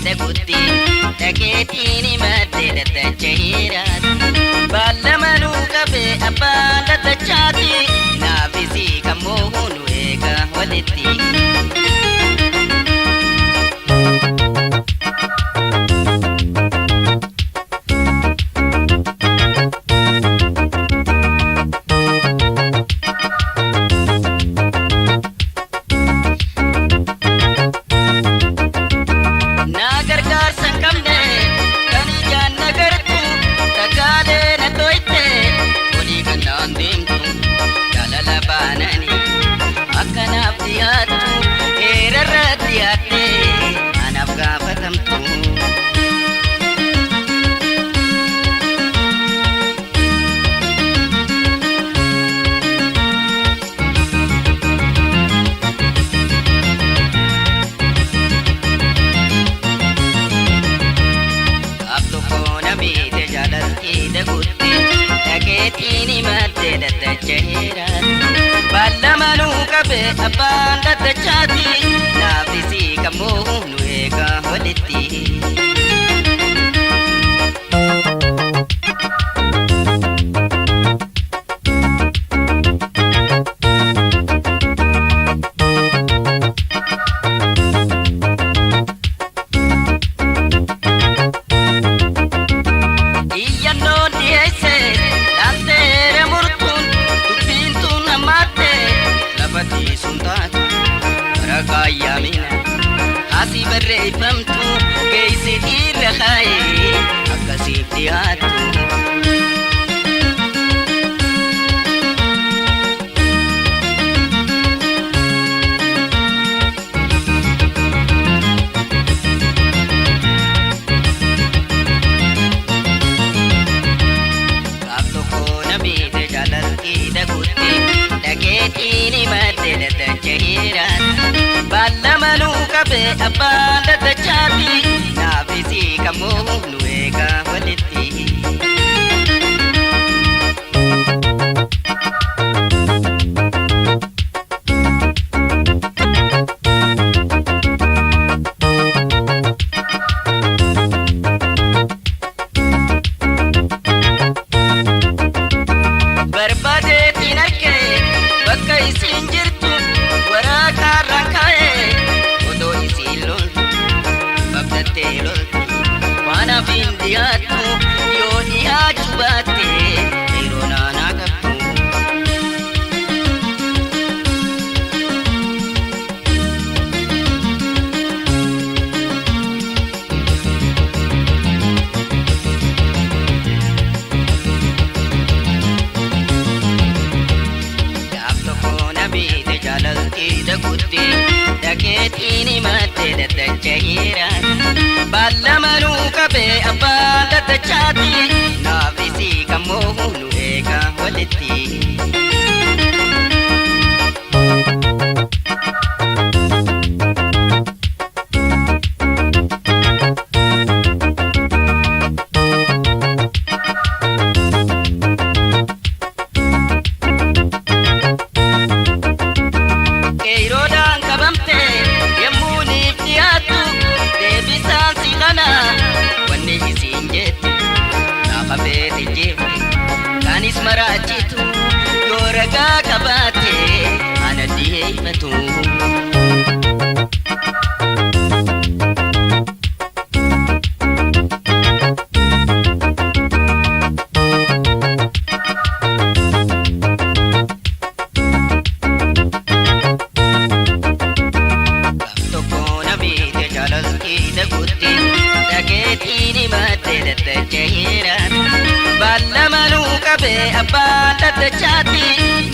Dagutti dhageetiin himatte daddacha heeraati. Baallamanuu qabee abbaan daddachaati. Naafisii kan moohu nu eega walitti. Na gargaarsa hin qabne kan ijaan na gartu takaalee na toyte olii kan naan deemtu jaalala baanani akkanaaf dhiyaattu heerarra dhiyaatte anaaf gaafatamtu. Gaaf tokko na miite jaalaltii dagutti dhageetiin himatte daddacha heeraati. Baallamanuu qabee abbaan daddachaati. Naafisii kan moohu nu eega walitti. Iyyannoon dhiyeesse laalteera murtuun dubbiin tun hammaatte lafa tiisuun taatu waraqaa yaamina asii barreeffamtu geessitiirra kaa'ee akkasiif dhiyaattu. Gaaf tokko na miite jaalaltii dagutti dhageetiin himatte daddacha heeraati. Baallamanuu qabee abbaan daddachaati. Naafisii kan moohu nu eega walitti. Barbaadeetiin argee bakka isiin jirtu waraqaarraan kaa'ee otoo isiin loltu babdattee loltu waan hafiin dhiyaattu yoo dhiyaachuu baatte yeroo naanaa qabdu. Gaaf tokko na miite jaalaltii dagutti dhageetiin himatte daddacha heeraati. Baallamanuu qabee abbaan daddachaati. Naafisii kan moohu nu eega walitti. Qeeroodhaan qabamte yemmuu niif dhiyaattu deebisaan si kana wanni isiin jettu gaafa feete jeefte kanis maraachitu yoo ragaa qabaatte ana dhiyeeffatu. Gaaf tokko na miite jaalaltii dagutti dhageetiin himatte daddacha heeraati. Baallamanuu qabee abbaan daddachaati.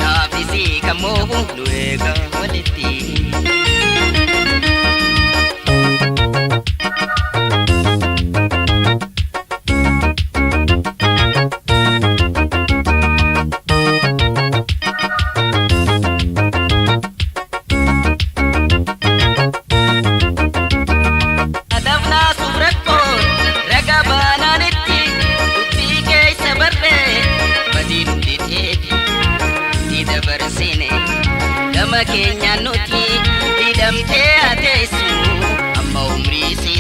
Naafisii kan moohu nu eega walitti. Adabnaa subrakkoo raga baanaanitti dubbii keessa barree badii nuti teeti itti dabarsine gama keenyaan nuti hidhamtee hateessu amma umrii si